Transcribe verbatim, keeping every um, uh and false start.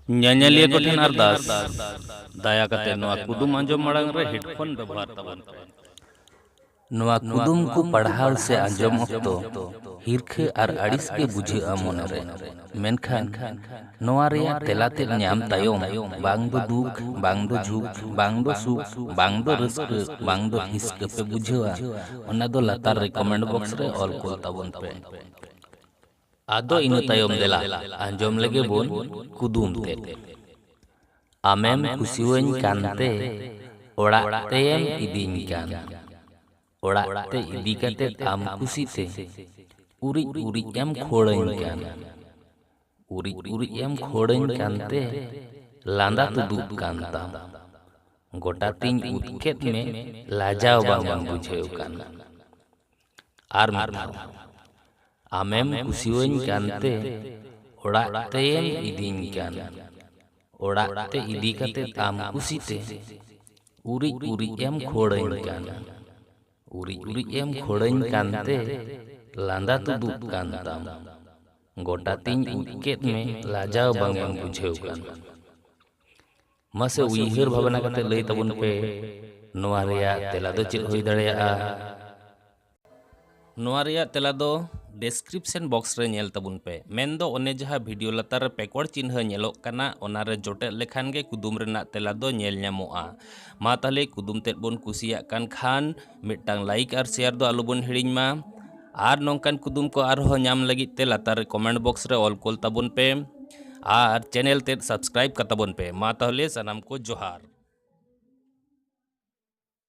ᱧᱮᱧᱮᱞᱤᱭᱟᱹ ᱠᱚᱴᱷᱮᱱ ᱟᱨᱫᱟᱥ, ᱫᱟᱭᱟ ᱠᱟᱛᱮ ᱱᱚᱣᱟ ᱠᱩᱫᱩᱢ ᱟᱸᱡᱚᱢ ᱢᱟᱲᱟᱝ ᱨᱮ ᱦᱮᱰᱯᱷᱳᱱ ᱵᱮᱵᱚᱦᱟᱨ ᱛᱟᱵᱚᱱ ᱯᱮ᱾ ᱱᱚᱣᱟ ᱠᱩᱫᱩᱢ ᱠᱚ ᱯᱟᱲᱦᱟᱣ ᱥᱮ ᱟᱸᱡᱚᱢ ᱚᱠᱛᱚ ᱦᱤᱨᱠᱷᱟᱹ ᱟᱨ ᱟᱹᱲᱤᱥ ᱜᱮ ᱵᱩᱡᱷᱟᱹᱜᱼᱟ ᱢᱚᱱᱮᱨᱮ᱾ ᱢᱮᱱᱠᱷᱟᱱ ᱱᱚᱣᱟ ᱨᱮᱭᱟᱜ ᱛᱮᱞᱟ ᱛᱮᱫ ᱧᱟᱢ ᱛᱟᱭᱚᱢ ᱵᱟᱝ ᱫᱚ ᱫᱩᱠ, ᱵᱟᱝ ᱫᱚ ᱡᱷᱩᱠ, ᱵᱟᱝ ᱫᱚ ᱥᱩᱠ, ᱵᱟᱝ ᱫᱚ ᱨᱟᱹᱥᱠᱟᱹ, ᱵᱟᱝ ᱫᱚ ᱦᱤᱥᱠᱟᱹ ᱯᱮ ᱵᱩᱡᱷᱟᱹᱣᱟ, ᱚᱱᱟ ᱫᱚ ᱞᱟᱛᱟᱨ ᱨᱮ ᱠᱚᱢᱮᱱᱴ ᱵᱚᱠᱥ ᱨᱮ ᱚᱞ ᱠᱩᱞ ᱛᱟᱵᱚᱱ ᱯᱮ᱾ ᱟᱫᱚ ᱤᱱᱟᱹ ᱛᱟᱭᱚᱢ ᱫᱮᱞᱟ ᱟᱸᱡᱚᱢ ᱞᱮᱜᱮ ᱵᱚᱱ ᱠᱩᱫᱩᱢ ᱛᱮᱫ᱾ ᱟᱢᱮᱢ ᱠᱩᱥᱤᱣᱟᱹᱧ ᱠᱟᱱᱛᱮ ᱚᱲᱟᱜ ᱛᱮᱭᱮᱢ ᱤᱫᱤᱧ ᱠᱟᱱ, ᱚᱲᱟᱜ ᱛᱮ ᱤᱫᱤ ᱠᱟᱛᱮ ᱟᱢ ᱠᱩᱥᱤᱛᱮ ᱩᱨᱤᱡ ᱩᱨᱤᱡ ᱮᱢ ᱠᱷᱳᱲᱟᱹᱧ ᱠᱟᱱ, ᱩᱨᱤᱡ ᱩᱨᱤᱡ ᱮᱢ ᱠᱷᱳᱲᱟᱹᱧ ᱠᱟᱱᱛᱮ ᱞᱟᱸᱫᱟ ᱛᱩᱫᱩᱜ ᱠᱟᱱ ᱛᱟᱢ, ᱜᱚᱴᱟ ᱛᱤᱧ ᱩᱫ ᱠᱮᱫ ᱢᱮ, ᱞᱟᱡᱟᱣ ᱵᱟᱝ ᱮᱢ ᱵᱩᱡᱷᱟᱹᱣ ᱠᱟᱱ᱾ ᱟᱨ ᱢᱤᱫ ᱫᱷᱟᱣ, ᱟᱢᱮᱢ ᱠᱩᱥᱤᱣᱟᱹᱧ ᱠᱟᱱᱛᱮ ᱚᱲᱟᱜ ᱛᱮᱭᱮᱢ ᱤᱫᱤᱧ ᱠᱟᱱ, ᱚᱲᱟᱜ ᱛᱮ ᱤᱫᱤ ᱠᱟᱛᱮ ᱟᱢ ᱠᱩᱥᱤᱛᱮ ᱩᱨᱤᱡ ᱩᱨᱤᱡ ᱮᱢ ᱠᱷᱳᱲᱟᱹᱧ ᱠᱟᱱ, ᱩᱨᱤᱡ ᱩᱨᱤᱡ ᱮᱢ ᱠᱷᱳᱲᱟᱹᱧ ᱠᱟᱱᱛᱮ ᱞᱟᱸᱫᱟ ᱛᱩᱫᱩᱜ ᱠᱟᱱ ᱛᱟᱢ, ᱜᱚᱴᱟ ᱛᱤᱧ ᱩᱫ ᱠᱮᱫ ᱢᱮ, ᱞᱟᱡᱟᱣ ᱵᱟᱝ ᱮᱢ ᱵᱩᱡᱷᱟᱹᱣ ᱠᱟᱱ᱾ ᱢᱟᱥᱮ ᱩᱭᱦᱟᱹᱨ ᱵᱷᱟᱵᱽᱱᱟ ᱠᱟᱛᱮ ᱞᱟᱹᱭ ᱛᱟᱵᱚᱱ ᱯᱮ, ᱱᱚᱣᱟ ᱨᱮᱭᱟᱜ ᱛᱮᱞᱟ ᱫᱚ ᱪᱮᱫ ᱦᱩᱭ ᱫᱟᱲᱮᱭᱟᱜᱼᱟ? ᱱᱚᱣᱟ ᱨᱮᱭᱟᱜ ᱛᱮᱞᱟ ᱫᱚ ᱰᱮᱥᱠᱨᱤᱯᱥᱚᱱ ᱵᱚᱠᱥ ᱨᱮ ᱧᱮᱞ ᱛᱟᱵᱚᱱ ᱯᱮ, ᱢᱮᱱᱫᱚ ᱚᱱᱮ ᱡᱟᱦᱟᱸ ᱵᱷᱤᱰᱤᱭᱳ ᱞᱟᱛᱟᱨ ᱨᱮ ᱯᱮᱠᱚᱲ ᱪᱤᱱᱦᱟᱹ ᱧᱮᱞᱚᱜ ᱠᱟᱱᱟ, ᱚᱱᱟ ᱨᱮ ᱡᱚᱴᱮᱫ ᱞᱮᱠᱷᱟᱱ ᱜᱮ ᱠᱩᱫᱩᱢ ᱨᱮᱱᱟᱜ ᱛᱮᱞᱟ ᱫᱚ ᱧᱮᱞ ᱧᱟᱢᱚᱜᱼᱟ᱾ ᱢᱟ ᱛᱟᱦᱞᱮ ᱠᱩᱫᱩᱢ ᱛᱮᱫ ᱵᱚᱱ ᱠᱩᱥᱤᱭᱟᱜ ᱠᱟᱱ ᱠᱷᱟᱱ ᱢᱤᱫᱴᱟᱝ ᱞᱟᱭᱤᱠ ᱟᱨ ᱥᱮᱭᱟᱨ ᱫᱚ ᱟᱞᱚᱵᱚᱱ ᱦᱤᱲᱤᱧ ᱢᱟ᱾ ᱟᱨ ᱱᱚᱝᱠᱟᱱ ᱠᱩᱫᱩᱢ ᱠᱚ ᱟᱨᱦᱚᱸ ᱧᱟᱢ ᱞᱟᱹᱜᱤᱫ ᱛᱮ ᱞᱟᱛᱟᱨ ᱨᱮ ᱠᱚᱢᱮᱱᱴ ᱵᱚᱠᱥ ᱨᱮ ᱚᱞ ᱠᱩᱞ ᱛᱟᱵᱚᱱ ᱯᱮ ᱟᱨ ᱪᱮᱱᱮᱞ ᱛᱮᱫ ᱥᱟᱵᱥᱠᱨᱟᱭᱤᱵ ᱠᱟᱛᱟᱵᱚᱱ ᱯᱮ᱾ ᱢᱟ ᱛᱟᱦᱞᱮ ᱥᱟᱱᱟᱢ ᱠᱚ ᱡᱚᱦᱟᱨ᱾